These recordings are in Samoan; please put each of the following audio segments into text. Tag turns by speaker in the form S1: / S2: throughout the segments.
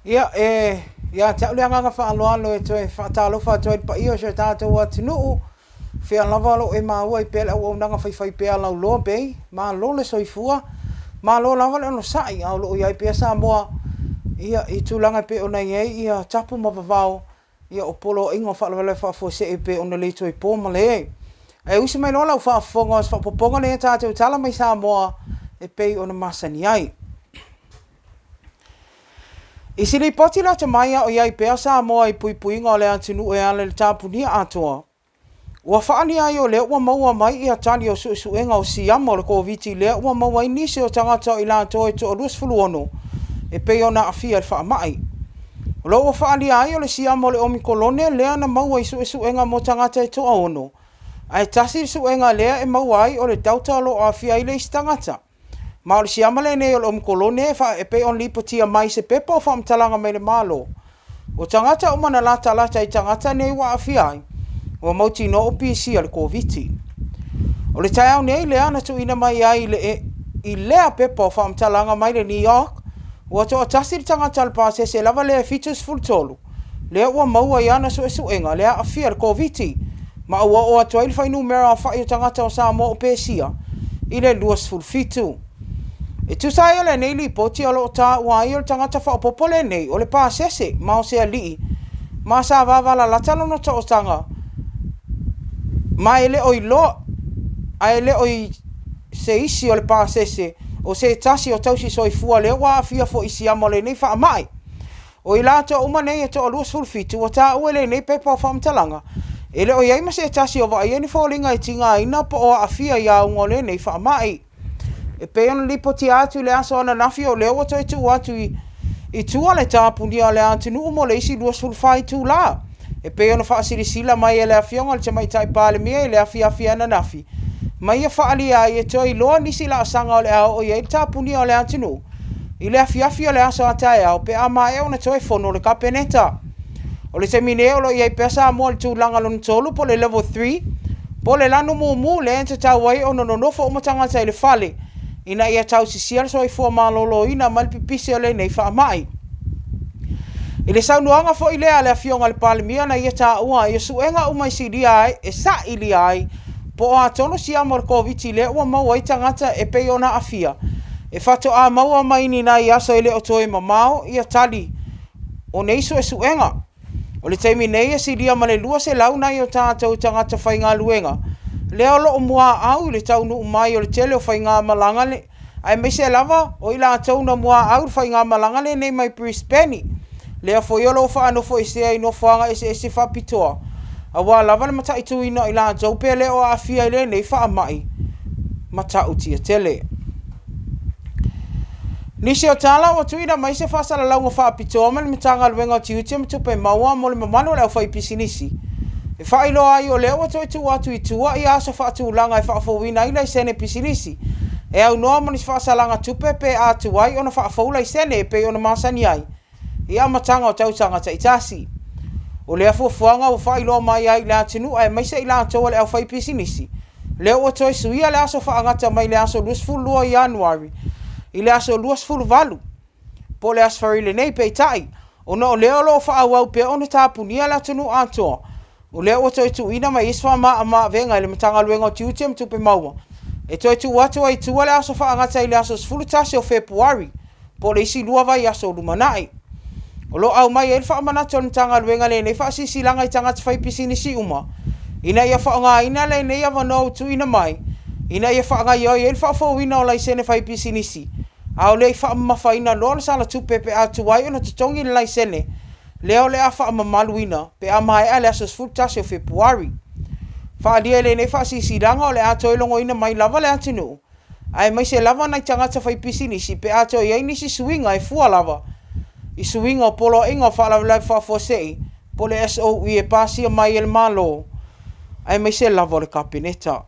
S1: Ia, e ia te au le agaga faaaloalo e toe faatalofa atu ai i le paia o si o tatou atunuu, fea lava o lo o e maua ai pea le auaunaga faifaipea a Lauloa Bay, malo le soifua, malo lava le onosai, a o lo o i ai pea Samoa ia i tulaga e pei ona i ai ia tapu ma vavao ia o Poloaiga o Faalavelave Faafuasei e pei ona le toe po malae. Ae usi mai loa lau faafofoga o se faaopoopoga lenei a tatou tala mai Samoa e pei ona masani ai. I se lipoti lata mai a o i ai pea Samoa i puipuiga o le atunuu e ala i le tapunia atoa, ua faaalia ai o lea ua maua mai ia tali o suesuega o siama o le Koviti lea ua maua ai nisi o tagata o i latou e toa 26 e pei ona aafia i le faamai. O lo o ua faaalia ai o le siama o le omikolone lea na maua i suesuega mo tagata e toaono, ae tasi le suega lea e maua ai o le Delta o lo o aafia ai le isi tagata. Ma o le siama lenei o le omikolone e pei ona lipotia mai i se pepa o faamatalaga mai le Malo. O tagata uma na latalata i tagata nei ua aafia ai, ua mautinoa ua pisia i le Koviti. O le taeao nei lea na tuuina mai ai i lea pepa o faamatalaga mai le NEOC, ua toatasi le tagata o le pasese lava lea e 73, lea ua maua i ana suesuega le aafia i le Koviti, ma ua oo atu ai le fuainumera aofai o tagata o Samoa o pesia i le 27. E tusa ai o lenei lipoti o lo o taua ai o le tagata faaopoopo lenei o le pasese ma o se alii ma sa vavalalata lona taotaga ma e le o iloa ae le o i se isi o le pasese o se tasi o tausi soifua lea ua aafia foi i siama o lenei faamai. O i latou uma nei e toa 27 ua taua i lenei pepa o faamatalaga, e le o i ai ma se tasi o vaaia ni foliga e tigaina po o aafia i auga o lenei faamai. E pei ona lipotia atu i le aso ananafi o lea ua toe tuu atu i tua le tapunia o le atunuu mo le isi 24 itula, e pei ona faasilasila mai e le Afioga i le Tamaitai Palemia i le afiafi ananafi, ma ia faaalia ai e toe iloa nisi laasaga o le a oo i ai le tapunia o le atunuu i le afiafi o le aso a taeao pe a maea ona toe fono le Kapeneta. O le taimi nei o lo o i ai pea Samoa i le tulaga lona tolu po o le level 3, po o le lanu mumu lea e tatau ai ona nonofo uma tagata i le fale ina ia tausisia le soifua maloloina mai le pipisi o lenei faamai. I le saunoaga foi lea a le Afioga i le Palemia na ia taua ai o suega uma e silia ai, e sailia ai po o a tonu siama o le Koviti lea ua maua ai tagata e pei ona aafia, e faatoa maua mai ni nai aso e le o toe mamao ia tali o nei suesuega. O le taimi nei e silia ma le 200 nai o tatou tagata faigaluega lea o lo o muaau i le taunuu mai o le tele o faigamalaga aemaise lava o i latou na muaau i le faigamalaga lenei mai Brisbane, lea foi o lo o faanofoesea i nofoaga eseese faapitoa aua lava le mataituina o i latou pe le o aafia i lenei faamai matautia tele. Nisi o tala ua tuuina mai se faasalalauga faapitoa mai le Matagaluega o Tiute ma Tupe Maua mo le mamalu o le aufaipisinisi e faailoa ai o lea ua toe tuu atu i tua ia aso faatulaga e faafouina ai laisene pisinisi e aunoa ma nisi faasalaga tupe pe a tuai ona faafou laisene e pei ona masani ai i amataga o tausaga taitasi. O lea fuafuaga ua faailoa mai ai i le atunuu aemaise i latou a le aufaipisinisi, lea ua toe suia le aso faagata mai le aso 22 o Ianuari i le aso 28 po o le Aso Faraile nei. Peitai, ona o lea o lo o faaauau pea ona tapunia le atunuu atoa, o lea ua toe tuuina mai ai se faamamaavega i le Matagaluega o Tiute ma Tupe Maua e toe tuu atu ai i tua le aso faagata i le aso 11 o Fepuari po o le isi lua vaiaso o lumanai. O lo o aumai ai le faamanatu a le Matagaluega lenei faasilasilaga i tagata faipisinisi uma ina ia faaaogaina lenei avanoa ua tuuina mai ina ia faagaoioi ai le faafouina o laisene faipisinisi a o le i faamamafaina loa le sala tupe pe a tuai ona totogi le laisene lea o le a faamamaluina pe a maea le aso 11 o Fepuari. Faaalia i lenei faasilasilaga o le a toe logoina mai lava le atunuu aemaise lava nai tagata faipisinisi pe a toe i ai nisi suiga e fua lava i suiga o Poloaiga o Faalavelave Faafuasei po o le SOE e pasia mai e le Malo aemaise lava o le Kapeneta.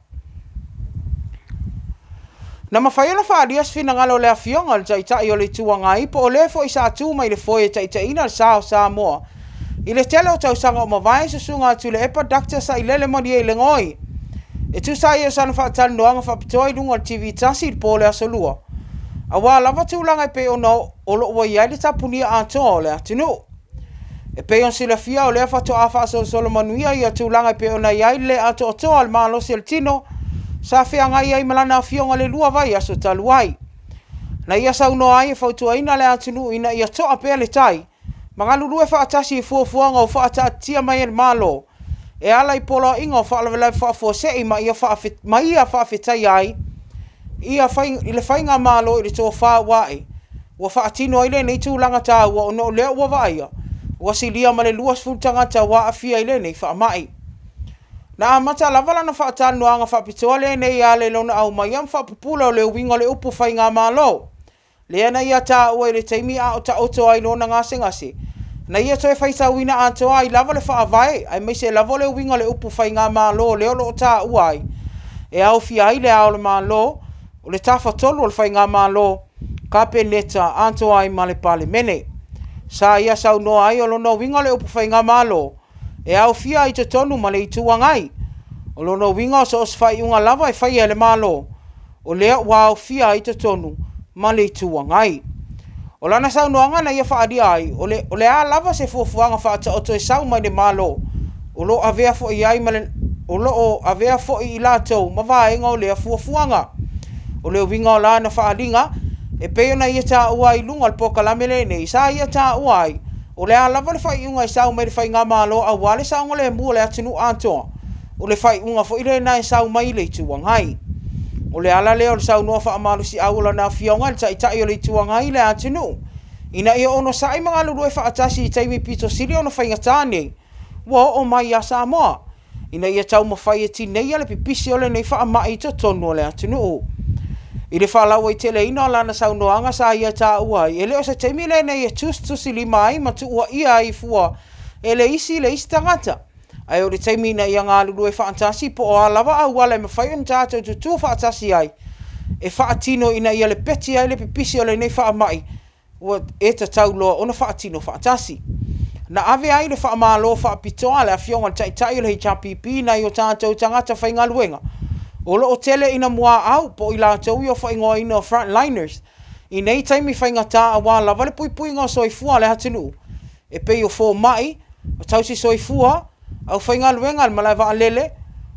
S1: Na mafai ona faaalia se finagalo o le Afioga i le Taitai o le Itu Agai po o le foi sa tu mai le foe e taitaiina le sa o Samoa i le tele o tausaga ua mavae, Susuga a Tuilaepa Doctor Sailele Malielegaoi. E tusa ai o sana faatalanoaga faapitoa i luga o le TV 1 i le po o le Aso Lua. Aua lava tulaga e pei ona o lo o ua i ai le tapunia atoa o le atunuu. E pei ona silafia o lea faatoa faasolosolo manuia ia tulaga e pei ona i ai le le atoatoa o le malosi o le tino sa feagai ai ma lana afioga i le 2 vaiaso talu ai. Na ia saunoa ai e fautuaina le atunuu ina ia toa pea le tai ma galulue faatasi i fuafuaga ua faataatitia mai e le Malo e ala i poloaiga o faalavelave faafuasei ma ia faafetaia ai ia i le Faigamalo i le tofa ua ae ua faatino ai lenei tulaga taua ona o lea ua vaaia ua silia ma le 20 tagata ua aafia i lenei faamai. Na amata lava lana faatalanoaga faapitoa lenei e ala i lona aumaia ma faapupula o le uiga o le upu Faigamalo lea na ia taua i le taimi a o taoto ai lona gasegase, na ia toe faitauina atoa ai lava le faavae aemaise lava o le uiga o le upu Faigamalo lea o lo o taua ai e aofia ai le Ao o le Malo, o le Tafatolu o le Faigamalo, Kapeneta atoa ai ma le Palemene. Sa ia saunoa ai o lona uiga o le upu Faigamalo, e aofia ai i totonu ma le Itu Agai. O lona uiga o so o se faaiuga lava e faia e le Malo, o lea ua aofia ai i totonu ma le Itu Agai. O lana saunoaga na ia faaalia ai, o le, o le a lava se fuafuaga faataoto e sau mai le Malo, o lo o avea foi i ai ma le, o lo o avea foi i latou ma vaega o lea fuafuaga. O le uiga o lana faaaliga, e pei ona ia taua ai i luga o le polokalame lenei, sa ia taua ai, o le a lava le faaiuga e sau mai le Faigamalo aua le saogalemu o le atunuu atoa, o le faaiuga foi lena e sau mai le Itu Agai. O le ala lea o le saunoa faamalosiau o lana Afioga i le Taitai o le Itu Agai i le atunuu, ina ia onosai ma galulue faatasi i taimi pito sili ona faigata nei ua oo mai ia Samoa, ina ia taumafai e tineia le pipisi o lenei faamai i totonu o le atunuu. I le faalauaiteleina o lana saunoaga sa ia taua ai, e le o se taimi lenei e tusitusilima ai ma tuuaia ai fua e le isi le isi tagata, ae o le taimi ina ia galulue faatasi po o a lava auala e mafai ona tatou tutū faatasi ai e faatino ina ia lepeti ai le pipisi o lenei faamai ua e tatau loa ona faatino faatasi. Na ave ai le faamalo faapitoa a le Afioga i le Taitai o le HRPP i nai o tatou tagata faigaluega o lo o tele ina muaau po o i latou ia faaigoaina o frontliners i nei taimi faigata aua lava le puipuiga o soifua o le atunuu e pei o fomai, o tausisoifua, aufaigaluega a le malae vaalele,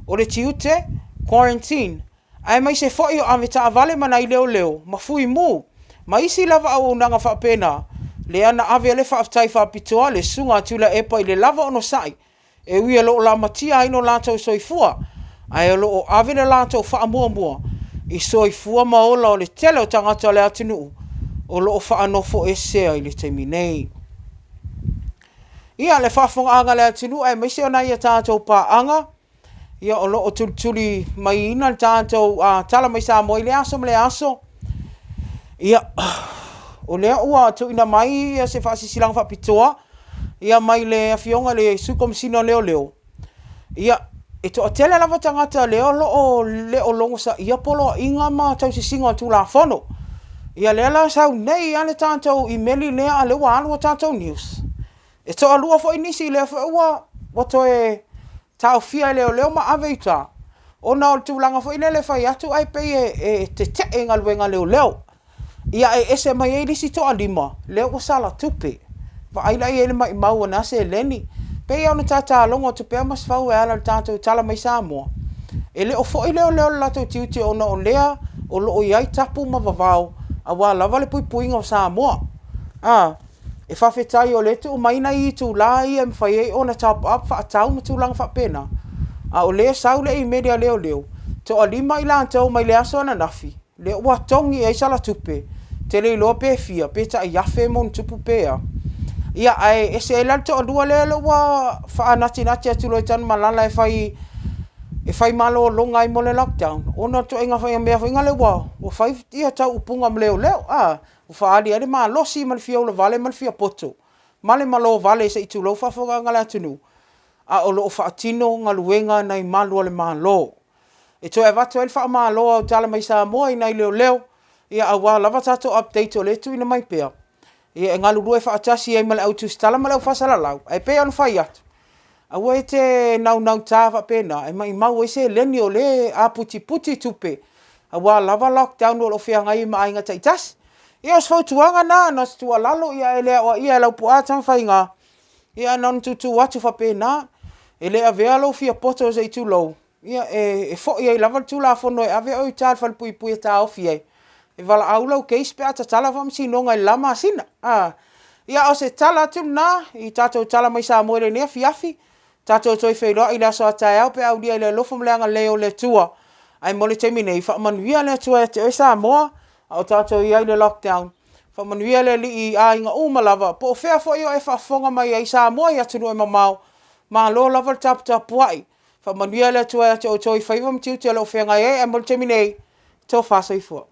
S1: o le tiute, quarantine, aemaise foi o avetaavale ma nai leoleo ma fuimu ma isi lava auaunaga faapena, lea na ave ai le faafetai faapitoa le Susuga a Tuilaepa i le lava onosai e ui o lo o lamatia ai lo latou soifua, ae o lo o ave le latou faamuamua i soifua ma ola o le tele o tagata o le atunuu o lo o faanofoesea i le taimi nei. Ia, le faafofogaaga a le atunuu aemaise o nai a tatou paaga, Ia, o lo o tulituli maiina le tatou tala mai Samoa i lea aso ma lea aso. Ia, o lea ua tuuina mai se faasilasilaga faapitoa ia mai le Afioga i le Sui Komesina o Leoleo. Ia, e toatele lava tagata lea o lo o le o logosaia poloaiga ma tausisiga o Tulafono. Ia, lea la sau nei lava le tatou imeli lea a o lea ua alu a tatou news. E toalua foi nisi lea foi ua ua toe taofia e leoleo ma ave i uta, ona o le tulaga foi lele e fai atu ae pei e tetee i galuega a leoleo. Ia ae ese mai ai le isi toalima lea ua sala tupe. Vaai la i ai le maimau o na seleni. Pei lava ona tata logo atu pea Masefau e ala i le tatou tala mai Samoa, e le o foi leoleo i le latou tiute ona o lea o lo o i ai tapu ma vavao aua lava le puipuiga o Samoa. A. E faafetai o lea e tuu mai nai itula ia e mafai ai ona top up faatau ma tulaga faapena, a o lea e sau le imeli a leoleo, toalima i latou mai le aso ananafi lea ua togi i ai sala tupe, ou te le iloa pe fia, pe tai $1,000 ma ona tupu pe a. Ia, ae ese ai la le toalua lea ua faanatinati atu loa i Tanumalala e fai e fai malologa ai mo le lockdown, ona o le ituaiga faiga mea foi lea ua fai ia tauupuga ma leoleo, a. Ua faaali ai le malosi ma le fia ulavale ma le fia poto ma le malo vale se i tulou faafofogaaga a le atunuu, a o lo o faatino galuega nai malu a le Malo. E toe avatu ai le faamalo a Tala Mai Samoa i nai leoleo, ia aua lava tatou update o lea e tuuina mai pea, ia e galulue faatasi ai ma le au tusitala ma le au faasalalau. Ae pei ona fai atu, aua e te naunauta faapena e maimau ai seleni o lea e aputiputi tupe aua lava lockdown o lo o feagai ai ma aiga taitasi. Ia o se fautuaga na, na o se tuualalo, ia e le aoaia e Laupuaa Tamafaiga, ia na ona tuutuu atu faapena. E le avea lou fia poto se i tulou, ia e foi ai lava le Tulafono e ave oe i uta i le falepuipui e taofi ai, e valaau lau case pe a tatala faamasinoga i le la masina. A, ia o se tala atu lena i tatou tala mai Samoa i lenei afiafi. Tatou toe feiloai i le aso a taeao pe a aulia i le alofa ma le agalelei o le Atua. Ae mo le taimi nei, faamanuia le Atua ia te oe Samoa, a o tatou i ai i le lockdown. Faamanuia le Alii i aiga uma lava, po o fea foi o e faafofoga mai ai Samoa i atunuu e mamao, malo lava le taputapuai. Faamanuia le Atua ia te outou i faiva ma tiute o lo o feagai ai, ae mo le taimi nei, tofa soifua.